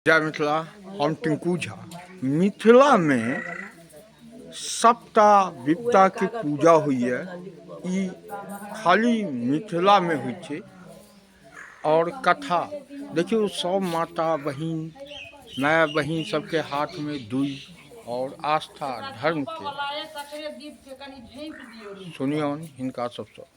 जय मिथिला, हम टिंकू झा। मिथिलामे सप्ता विपताके पूजा होइए, ई खाली मिथिलामे होइ छै। आओर कथा देखियौ, सब माता बहिन माय बहिन सबके हाथमे दुइ आओर आस्था धर्मके सुनियौन हिनका सबसँ।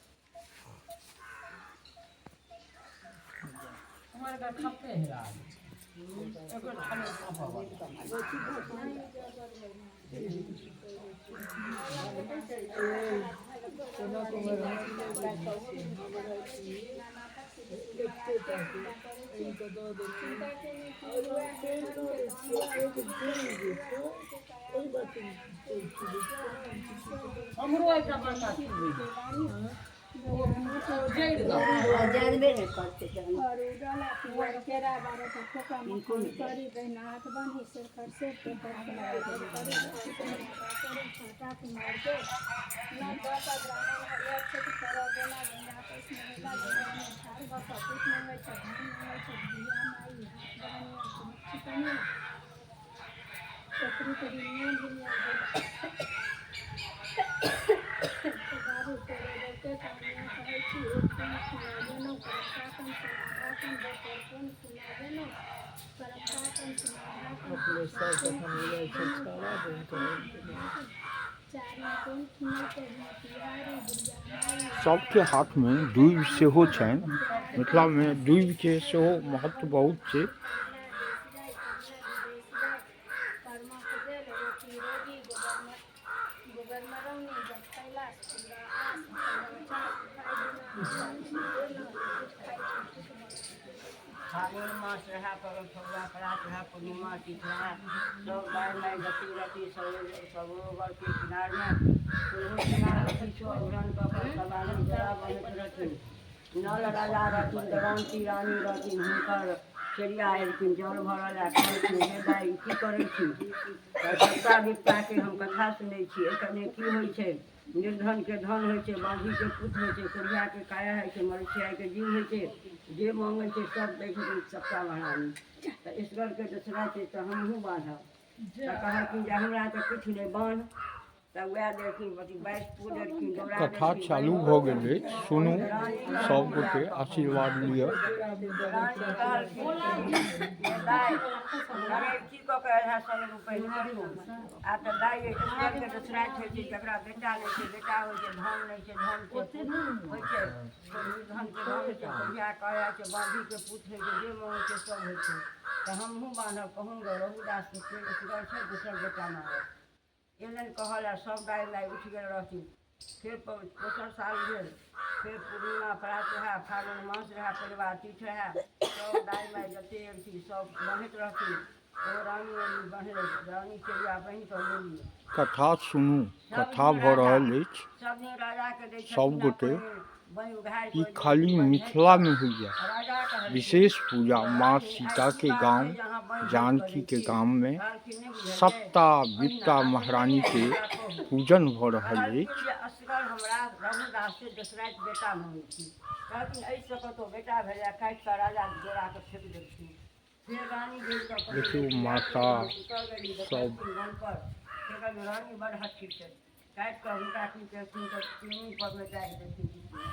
हमरो एकटा बड़का जानबे नहि करतै जहन। अपने सब जखन हो जाइ छै छाड़ा बनि कऽ सबके हाथमे दूबि सेहो छनि। मिथिलामे दूबिके सेहो महत्व बहुत छै। फागुन मास रहए, पर्व फगुआ परात रहए, पूर्णिमा तिथि रहए। सब दाइ माइ जती रति सरोवरके किनारमे सेहो किनार किछु अवरण कऽ कऽ सब आदमी डोरा बन्हैत रहथिन। नल राजा रहथिन, दमयन्ती रानी रहथिन, हुनकर चेरिया एलखिन जल भरऽ लए। कहलखिन, हे दाइ, ई की करै छी? तऽ सप्ता विपताके हम कथा सुनै छी। एहि की होइ छै? निर्धनके धन होइ छै, बाँझीके पुत्र होइ छै, कोढ़ियाके काया होइ छै, मरछियाके जीव होइ छै, जे माँगै छै सब दै छथिन सप्ता महारानी। तऽ ईश्वरके दोसरा छै तऽ हमहूँ बान्हब। तऽ कहलखिन जे हमरा तऽ किछु नहि बान्ह। तऽ वएह देलखिन अथी 22 फूल देलखिन डोरा। कथा देलखिन चालू भऽ गेल अछि, सुनू सब गोटे, आशीर्वाद लिअ। रानी कहलखिन जे दाइ, अरे की कऽ कऽ एलहँ सोन रुपैआ आ? तऽ दाइ, ईश्वरके दोसराइत होइ छै, जकरा बेटा नहि छै बेटा होइ छै, धन नहि छै धन छै होइ छै, निर्धनके धन होइ छै, कोढ़िया काया छै, बाँझीके पुत्र होइ छै, जे माँगै छै सब होइ छै। तऽ हमहूँ बान्हब। कहूँ गऽ रघुदासके ईश्वर छै दोसर बेटा माँगब। एलनि कहऽ लए, सब दाइ माइ उठि गेल रहथिन। फेर दोसर साल भेल, फेर पूर्णिमा प्रात रहए, फागुन मास रहए, परिवार तीर्थ रहए। सब दाइ माइ जते एलखिन सब बन्हैत रहथिन। ओ रानी एली बन्हले, रानी चेरिया बन्हि कऽ गेली। कथा सुनू, कथा भऽ रहल अछि। सब दिन राजाके दै छथिन। सबगोटे बन्हि उघारि ई कऽ खाली बन्है। मिथिलामे होइए राजा कहलखिन विशेष पूजा, माँ रानी, आइ सीताके की बात गाम छै जे अहाँ बन्हि जानकीके करै छी? गाममे कहलखिन, नहि बुझलियै? सप्ता ओहिना विपता आब महारानीके बुझलियै? हमरा कहू। पूजन भऽ रहल कहलखिन अछि। जे असगर हमरा रघुदासके दोसराइत बेटा माँगै छी। कहलखिन, एहिसँ कतहु बेटा भेलै? काटि कऽ राजा डोराके फेक देलखिन। फेर रानी गेल तऽ देखियौ माता सुतल गेली। सब देखलखिन वन पर देखल, रानी बड़ हठी छै। काटि कऽ हुनका की केलखिन तऽ चीनी परमे डालि देलखिन बीचमे।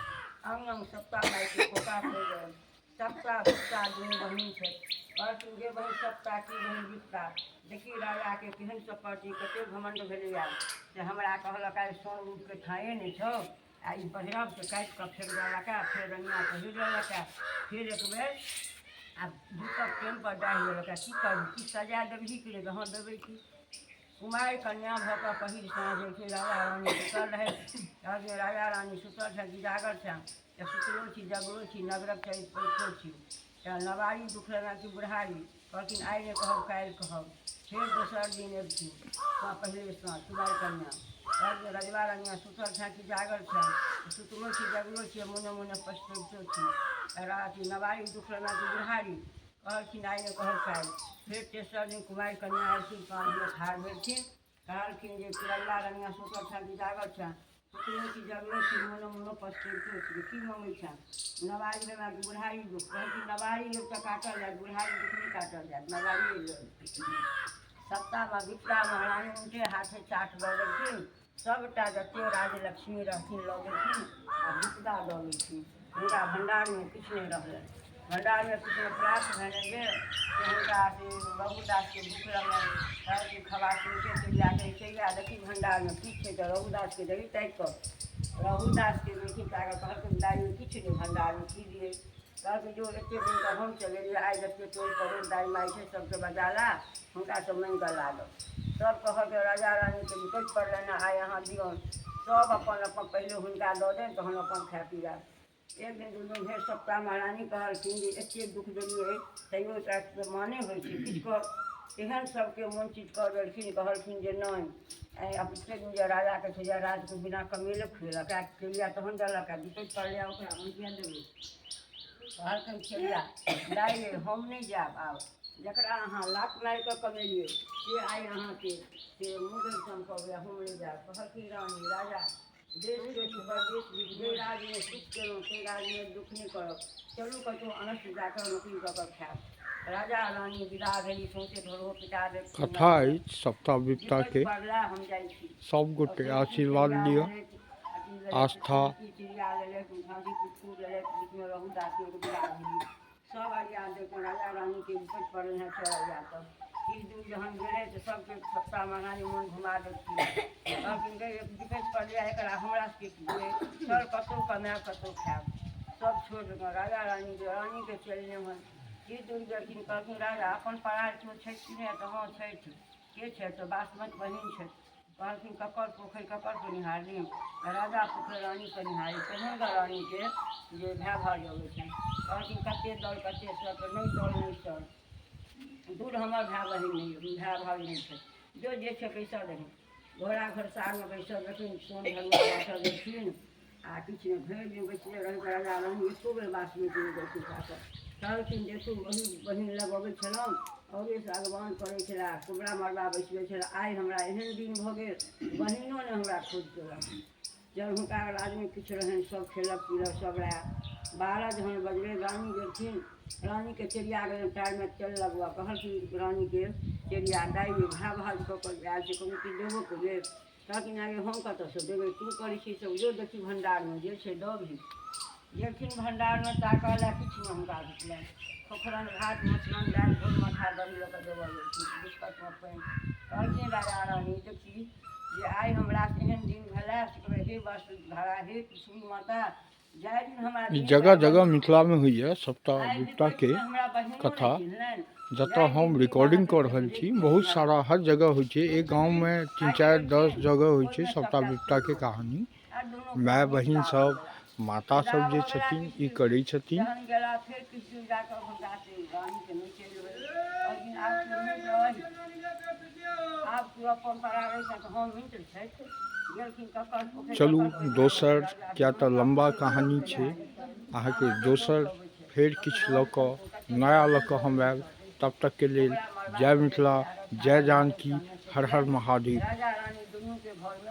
अङ्ग अङ्ग सप्ता माइके कोका पड़ि गेल। सप्ता विपता दुनू बहिन छै। कहलखिन जे बहिन सप्ता की बहिन विपता, देखी राजाके केहन सपरती, कतेक घमण्ड भेलैए से हमरा कहलक आइ सोन रूपके ठाँए नहि छौ आ ई पहिरब से काटि कऽ फेक देलक। आ फेर रनिया पहिर लेलक। फेर एक बेर आ दीपक टेमपर डाहि देलक। की करू? की सजा देबही कि नहि? हँ, देबै। की कुमारि कन्या भऽ कऽ पहिल साँझ एलखिन। राजा रानी सुतल रहै। कहलखिन, राजा रानी सुतल छै कि जागल छै? तऽ सुतलो छी जगलो छी, नगरक चरित पढ़ितो छी। तऽ नवारी दुख लेना कि बुढ़ारी? कहलखिन, आइ नहि कहब, काल्हि कहब। फेर दोसर दिन एलखिन पहिले साँझ कुमारि कन्या। कहलखिन, रजवा रनिया सुतल छै कि जागल छै? सुतलो छी जगलो छी, मोने मोने पछतबितो छी। तऽ अथी नवारी दुख लेना कि बुढ़ारी? कहलखिन, आइ नहि कहब, काल्हि। फेर तेसर दिन कुमारि कन्या एलखिन, साँझमे ठाढ़ भेलखिन। कहलखिन जे रजवा रनिया सुतल छै कि जागल छै? सुतलो छी जगलो छी, मोनो मोनो पछतैतो छी। की मङ्गै छेँ? नवारी लेब कि बुढ़ारी दुख? कहलखिन नवारी लेब तऽ काटल जायत, बुढ़ारी दुख नहि काटल जायत, नवारी लेब। सप्ताहमे विपदा महारानी हुनके हाथे चाट दऽ देलखिन। सभटा जतेक राजलक्ष्मी रहथिन लऽ गेलखिन आ विपदा दऽ गेलखिन। हुनका भण्डारमे किछु नहि रहलनि। भण्डारमे किछु नहि प्राप्त भेलनि जे से हुनका से रघुदासके भूख लगलनि। कहलखिन खबासनीके चिड़ियाके, चिड़िया देखी भण्डारमे की छै, तऽ रघुदासके दही ताकि कऽ रघुदासके देलखिन। ताकऽ कहलखिन दाइ किछु नहि भण्डारमे, की दियै? कहलखिन जो एतेक दिनके हम चलेलियै, आइ जतेक टोल पड़ोस दाइ माइ छै सभके बजा ला, हुनकासँ माँगि कऽ लागल। सभ कहलकै राजा रानीके विपत्ति पड़लनि, आइ अहाँ दियौन। सभ अपन अपन पहिले हुनका दऽ देन तहन अपन खाय पीबै। एक दिन दू दिन भेल, सप्ताह महारानी कहलखिन जे एतेक दुःख देलियै तैयो एकरा माने होइ छै किछु कर। एहन सभके मोन चित कऽ देलखिन। कहलखिन जे नहि, आइ एतेक दिन जे राजाके छै जे राजके बिना कमेले खुएलक आ केलिया तहन देलक आ विपत्ति पड़लै ओकरा हम किया देबै? कहलखिन खेलिया दाइ रे, हम नहि जायब आब। जकरा अहाँ लात मारि कऽ कमेलियै से आइ अहाँके से मुँह चमकबै, हम नहि जायब। कहलखिन रानी, राजा देशके परदेश, जाहि राज्यमे सुख केलहुँ ताहि राज्यमे दुःख नहि करब। चलू कतहु अनस्ट जा कऽ नौकरी कऽ कऽ खायब। राजा रानी विदा भेली, सौँसे ढोलहो पिटा देलखिन। कथा अछि सप्ताह विपताके। पड़ला हम जाइ छी। सब गोटे आशीर्वाद लिअ। आस्था सब अरिया देखो राजा रानीके विपत्ति पड़ल है, चल अरिया। तब किछु दूर जहन गेलै तऽ सबके सप्ताह महारानी मोन घुमा देलखिन। कहलखिन गै, विपत्ति पड़लै एकरा, हमरा सबके की गै? चल कतहु कमायब कतहु खायब। सब छोड़ि देलखिन राजा रानीके, रानीके चलि हन। किछु दूर गेलखिन, कहलखिन राजा अपन परार केओ छथि कि नहि? तऽ हँ छथि। के छथि? तऽ बासमत बहिन छथि। कहलखिन ककर पोखरि ककर पनिहारी? राजा पोखरि रानी पनिहारी। केहन गऽ रानीके जे भाय भाउज अबै छनि। कहलखिन कतेक दल कतेक सर? तऽ नहि दल नहि सर, दूर हमर भाय बहिन नहि, भाय भाउज नहि छै। जो जे छै बैसल रही घोड़ा घोड़सारमे बैसल रहथिन, सोन धनुआ बैसल रहथिन आ किछु नहि। भरि दिन बैसले रहै राजा रानी, एको बेर बासमती नहि देलखिन खाकऽ। कहलखिन देखू, बहिन बहिन लग अबै छलहुँ, औरे सागवान करै छलए, कुमरा मरबा बैसबै छलए, आइ हमरा एहन दिन भऽ गेल, बहिनो नहि हमरा खोज केलक। जब हुनका राजमे किछु रहनि, सब खेलक पीलक सब रहए। 12 जहन बजलै, रानी गेलखिन, रानीके चिड़िया गेलनि पएरमे तेल लगबऽ। कहलखिन रानीके चिड़िया, दाइ भाय भाज कऽ कऽ आयल छै, कोनो किछु देबो केलियै? कहलखिन आगे हम कतऽसँ देबै, तू करै छी सब, जो देखी भण्डारमे जे छै दऽ भी। गेलखिन भण्डारमे ताकऽ लए, किछु नहि हुनका भेटलनि। खोखरन भात मछरन दालि घोर मठा दही लऽ कऽ देबऽ गेलखिन, बिस्कटमे पानि। कहलखिन राजा रानी देखी जे आइ हमरा एहन दिन भेलै से कहबै, हे वसुधारा, हे पृथ्वी माता, जाहि दिन हमरा ई जगह जगह मिथिलामे होइए सप्ताह आइ विपताके विपत्तिमे हमरा बहिनो कथा। नहि चिन्हलनि। जतऽ हम रिकॉर्डिंग कऽ रहल छी बहुत सारा हर जगह होइ छै। एक गाँवमे 3 4 10 जगह होइ छै सप्ताह विपताके कहानी। आ दुनू माय प्राणी बहिन विदा भऽ सब गेला। माता विदा सब जे भऽ गेला छथिन किछु ई दिन करै छथिन। जहन गेला फेर किछु दिन जाकऽ हुनका से रानीके नहि चलि गेलै। कहलखिन आब तू मित्र रही, आब तू अपन परा रही तऽ हम मित्र छथि। गेलखिन ककर पोखरि चलू ककर पनिहारी? दोसर, राजा किया तऽ लम्बा कहानी चलि छै। आयल। अहाँके दोसर फेर किछु लऽ कऽ नया लऽ कऽ हम आयब। तब तकके लेल जय मिथिला, जय जानकी, हर हर महादेव। राजा रानी दुनूके घरमे।